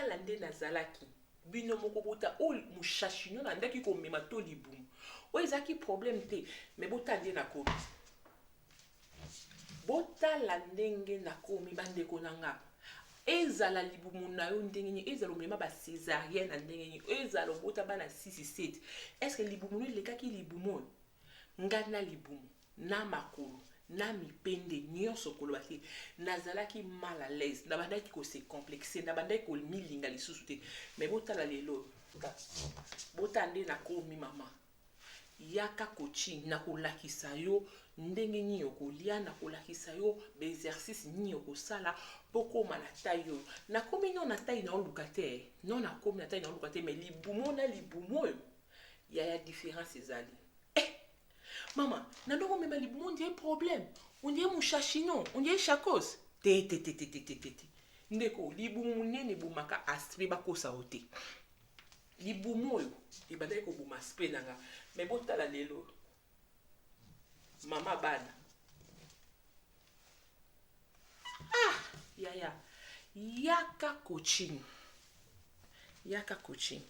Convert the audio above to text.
Botala nde nazalaki. Bino moko bota oyo mushashino na ndaki komema to libumu. Oyo ezalaki problème te, mais botala nde nakomi. Botala ndenge nakomi bandeko na nga. Ezala libumu na yo ndenge nini, ezala omema ba césarienne na ndenge nini, ezala obota bana 6 7. Est-ce que libumu no elekaki libumu oyo? Nga na libumu, na makolo, na mipende nyonso koloba te. Nazalaki mal à l'aise, nabandaki ko se complexer, nabandaki komilinga lisusu te. Mais botala lelo, botala nde nakomi mama. Yaka coaching, nakolakisa yo ndenge nini okolia, nakolakisa yo ba exercice nini okosala mpo okoma na taille oyo. Nakomi non na taille naoluka te, non nakomi na taille naoluka te, mais libumu na libumu oyo yaya difference ezali. Eh mama, nando komema libumu on dirait problème, on dirait mushashino, on dirait chakos. Te te te te te te te. Ndeko, libumu munene ebomaka aspect bakosa yo te. Libumu oyo ebandaki koboma aspect na nga, mais botala lelo mama bana. Ah yaya, yaka coaching, yaka coaching.